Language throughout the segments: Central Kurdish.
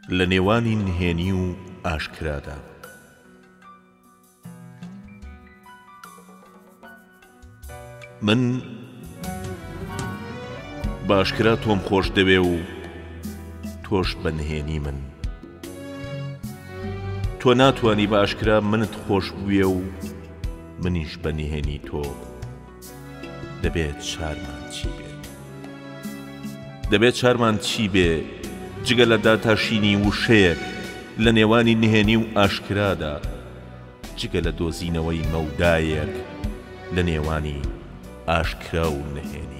لە نێوانی نهێنی و ئاشکرادا. من بە ئاشکرا تۆم خۆش دەوێ و تۆش بە نهێنی من. تۆ ناتوانی بە ئاشکرا منت خۆش بوێ و منیش بە نهێنی تۆ. دەبێت چارمان چی بێ؟ دەبێت چارمان چی بێ جگە لە داتاشینی وشەیەک لە نێوانی نهێنی و ئاشکرادا، جگە لە دۆزینەوەی مەودایەک لە نێوانی ئاشکرا و نهێنیدا؟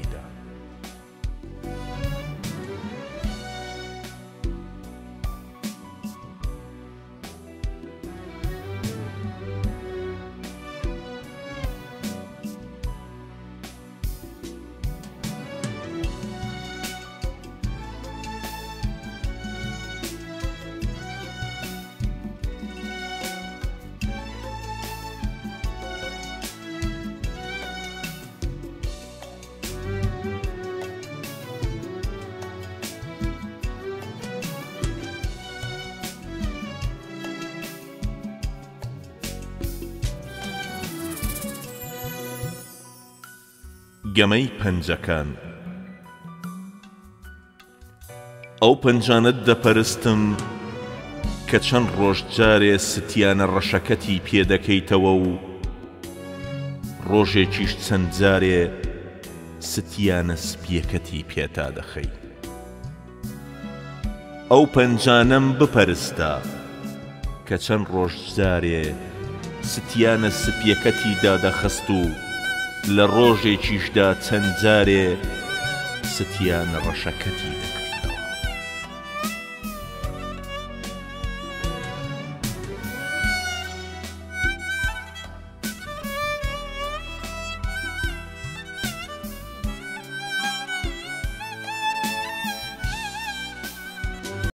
گەمەی پەنجەکان ئەو پەنجانەت دەپەرستم کە چەند ڕۆژ جارێ ستیانە ڕەشەکەتی پێ دەکەیتەوە و ڕۆژێکیش چەند جارێ ستیانە سپییەکەتی پێ دادەخەی. ئەو پەنجانەم بپەرستە کە چەند ڕۆژ جارێ ستیانە سپییەکەتی دادەخست و لە ڕۆژێکیشدا چەند جارێ ستیانە ڕەشەکەتی دەکڕی.